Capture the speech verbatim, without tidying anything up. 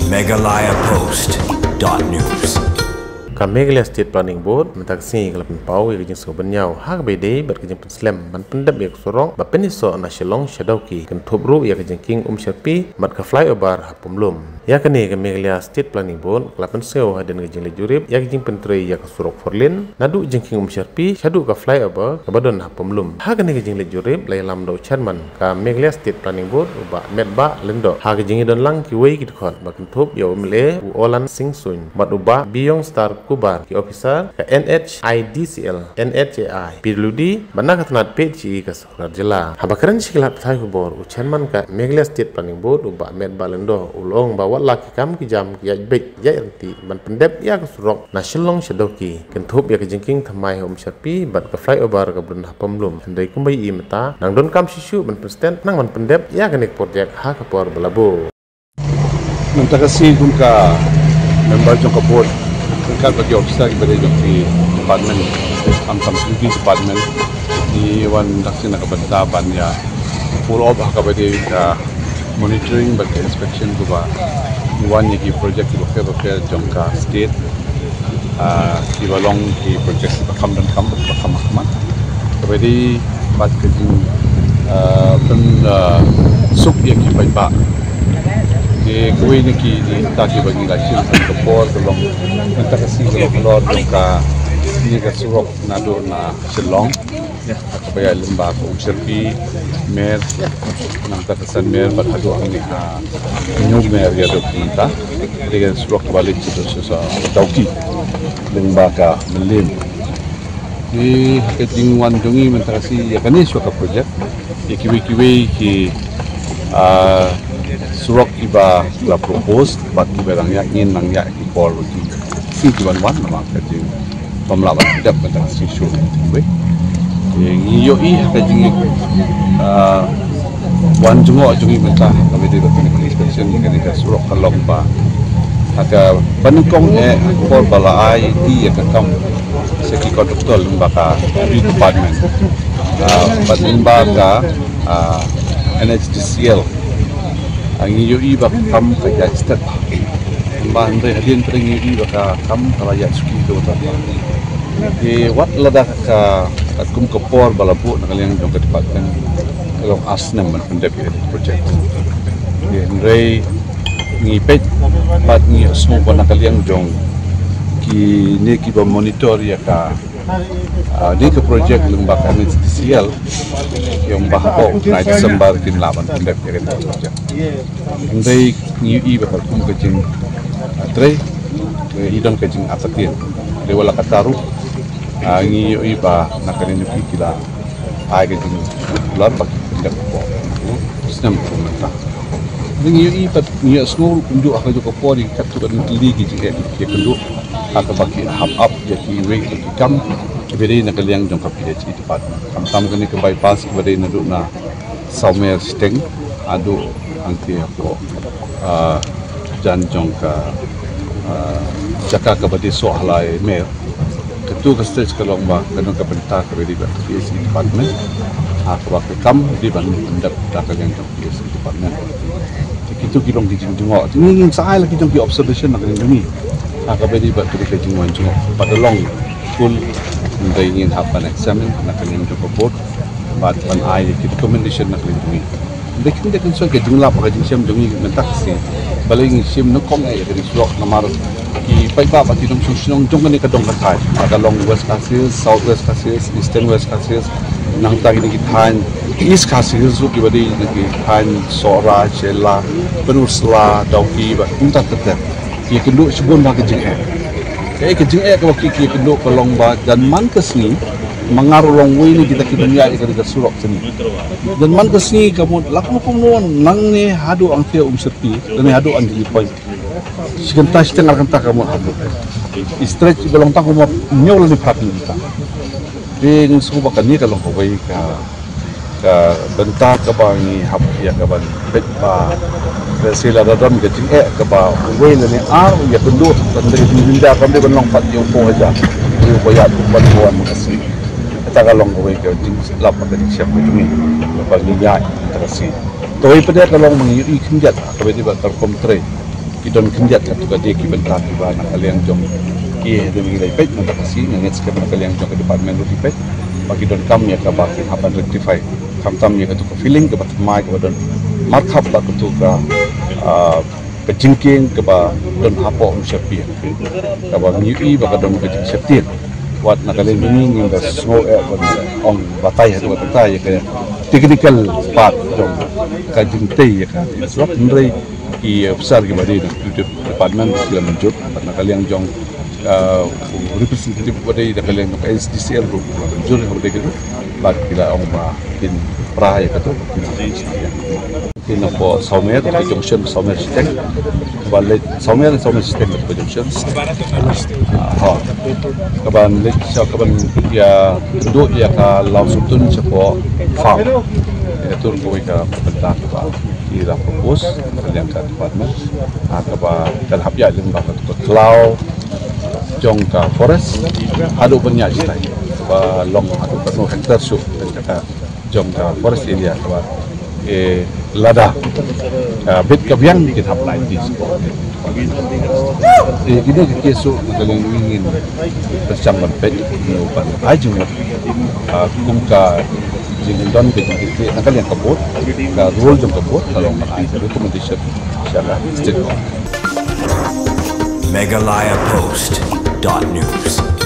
Meghalaya Post dot news. Ka Meghalaya State Planning Board mynta ka sngi ka la pynpaw ïa ka jingsngewbha ha kaba ïadei bad ka jingpynslem ban pyndep ïa ka surok ba pynïasoh na Shillong sha Dawki, kynthup ruh ïa ka jingkieng Umshyrpi bad ka flyover ha Pumlum. Ïa kane ka Meghalaya State Planning Board ka la pynsngew hadien ka jingleit jurip ïa ka jingpyntrei ïa ka surok four lane naduh jingkieng Umshyrpi shaduh ka flyover kaba don ha Pumlum. Ha kane ka jingleit jurip la ïalam da u chairman ka Meghalaya State Planning Board, u Bah Metbah Lyngdoh. Ha ka jingïadonlang kiwei ki dkhot ba kynthup ïa u M L A u Oland Singh Suin bad u Bah Biyong Star Kubar, ki officer ka N H I D C L, N H A I, P W D bad na ka tnat P H E ka sorkar jylla. Haba kren sha ki lad pathai khubor, u chairman ka Meghalaya State Planning Board, u Bah Metbah Lyngdoh, u la ong ba wat la ki kam ki jam ki ïaid beit ïaid ryntih ban pyndep ïa ka surok na Shillong sha Dawki, kynthup ïa ka jingkieng thymmai ha Umshyrpi bad ka flyover kaba don ha Pumlum. Hynrei kumba ïohi mynta, nang donkam shuh shuh ban pynstet, nang ban pyndep ïa kane ka project ha ka por ba la buh. Mynta ka sngi kum ka member jong ka board, ryngkat bad ki officer kiba dei jong ki department, khamtam ki department, ngi wan dak sien na ka bynta ban ïa follow up ha kaba dei ka monitoring bad ka inspection kaba ngi wan ïa ki project kiba pher bapher jong ka state, ah, kiba long ki project kiba kham donkam bad kiba kham hakhmat. Kaba dei bad ka jing, ah, pyn, ah, suk ïa ki paidbah. Te kawei na ki jingïatai kiba ngi la shim ha ka por ka long mynta ka sngi ka long halor jong kane ka surok naduh na Shillong. Kaba ïaid lyngba ka Umshyrpi, Mer, nangta ka San Mer bad haduh hangne ha New Mer ïa dok mynta. Dei ka surok kaba leit sha, sha, sha Dawki lyngba ka Mylliem. Te ha ka jingwan jong ngi mynta ka sngi ïa kane shuwa ka project, ïa kiwei kiwei ki, ah, surok kiba la propose bad kiba dang ïaid, ngin nang ïaid ki por ruh ki sngi kiban wan namar ka jing bym lah ban pyndep mynta ka sngi shuh. Wei, ngi ïohi ha ka jing, ah, wan jngoh jong ngi mynta ha kaba ïadei bad kane ka inspection ïa kane ka surok ka long ba ha kaba nyngkong eh ha ka por ba la ai ïa ka kam sha ki contractor lyngba ka department, ah, bad lyngba ka, ah, N H D C L. Ah, ngi ïohi ba ka kam ka ïaid stet bha. Kumba hynrei hadien pat ngi ïohi ba ka kam ka la ïaid suki to ta. Te wat lada ka katkum ka por ba la buh na ka liang jong ka department ka long ar snem ban pyndep ïa ka project. Te hynrei ngi peit bad ngi ïohsngew ba na ka liang jong kine kiba monitor ïa ka, ah, dei ka project lyngba ka N H D C L, ïa ong ba hapoh u bnai December kin lah ban pyndep ïa kane ka project. Hynrei ngi ïohi ba katkum ka jing, ah, trei, eh, i don ka jingartatien. Dei wat la katta ruh, ah, ngi ïohi ba na kane ka ki la ai ka jingkular ba kin pyndep hapoh u snem uba mynta. Ngi ïohi pat, ngi ïohsngew ruh kumjuh ha kajuh ka por ïa katto katne tylli ki jingeh ki ïakynduh ha kaba ki hap ap ïa kiwei ki kam kiba dei na ka liang jong ka P H E department. Khamtam kane ka bypass kaba dei naduh na Sawmer Shiteng haduh hangtei hapoh, ah, jan jong ka, ah, jaka kaba dei soh ha Laimer. Kato ka stage ka long ba ka don ka bynta kaba dei bad ka P H E department. Ha kaba ka kam dei ban pyndep da ka liang jong P H E department. Te kito ki long ki jingjngoh. Te ngi ngin sa ai la ki jong ki observation na ka liang jong ngi ha kaba dei bad ka dei ka jingwan jngoh. Bad da long kul, hynrei ngin hap ban examine na ka liang jong ka board bad ban ai ki recommendation na ka liang jong ngi. Dei khyndiat kan soi ka jinglap ka jingshem jong ngi mynta ka sngi. Balei ngi shem nyngkong eh ïa kane ka surok namar ki paidbah ba ki nongshong shnong jong kane ka dong ka thaiñ, ba ka long West Khasi Hills, South West Khasi Hills, Eastern West Khasi Hills, nangta kine ki thaiñ East Khasi Hills ruh kiba dei na ki thaiñ Sohra, Shella, Pynursla, Dawki bad kumta ter ter. Ki ïakynduh shibun bha ka jingeh. Kaei ka jingeh kaba ki, ki ïakynduh ka long ba jan man ka sngi ma nga ruh long wei na kita ki nongïaid ïa kane ka surok shane. Jan man ka sngi ka mut la kum kumno nangne haduh hangtei Umshyrpi lane haduh Anjali Point. Shi kynta shiteng ar kynta ka mut haduh. I stretch iba long tang kumba hynñiew lane phra kilometer. Te ngi sngew ba kane ka long kawei ka ka bynta kaba ngi hap ïa kaban peit ba lehse lada don ka jingeh kaba uwei lane ar u ïakynduh, ban dei ka jingjynjar kam dei ban long pat ïa u phew hajar, ïa u ba ïaid u ban wan ka sngi. Kata ka long kawei ka jinglap ka jingshem ka jong ngi ba ngi ïaid mynta ka sngi. Kawei pat de ka long ba ngi ïohi khyndiat kaba dei ba ka rukom trei. Ki don khyndiat katto katne ki bynta kiba na ka liang jong ki, hadien ba ngi la peit mynta ka sngi, nga ngeit skhem na ka liang jong ka department ruh ki peit ba ki donkam ïa kaba kin hap ban rectify, khamtam ïa katto ka feeling kaba thymmai kaba don markhap bad katto ka, ah, ka jingkieng kaba don hapoh Umshyrpia, kaba ngi ïohi ba ka don ka jingsheptieng. Wat na ka liang jong ngi, ngim da sngew eh ban ong batai haduh katta ïa ka technical part jong ka jingtei ïa ka network, hynrei ki, eh, officer kiba dei na executive department ki la mynjur, bad na ka liang jong, eh, u representative ba dei na ka liang jong N S D C L ruh ki la mynjur ïa kaba dei ki ruh, bad ki la ong ba kin pra ïa kato, kin, kin hapoh Sawmer, ka junction Sawmer Shiteng, ba leit Sawmer, Sawmer Shiteng ka junction. Ah, ha. Kaban leit sha, kaban ïa kynduh ïa ka Lawsutun shapoh farm. Ïa, kato ruh kawei ka bynta kaba ki la propose na ka liang ka department. Ah, kaba kan hap ïaid lyngba ka, ka khlaw jong ka forest haduh ban ïaid shatai, kaba long haduh katno hectare shuh ka jaka jong ka forest area, kaba, eh, lada, ah, bit ka biang kin hap lai ti. Eh, kine ki case shuh na ka liang jong ngi, ngin pyrshang ban peit, ngin ban ai jingmut, ah, kum ka jingdon ka jingkitkhlieh na ka liang ka board, ka role jong ka board ka long ban ai ka recommendation sha ka state government. Meghalaya Post dot news.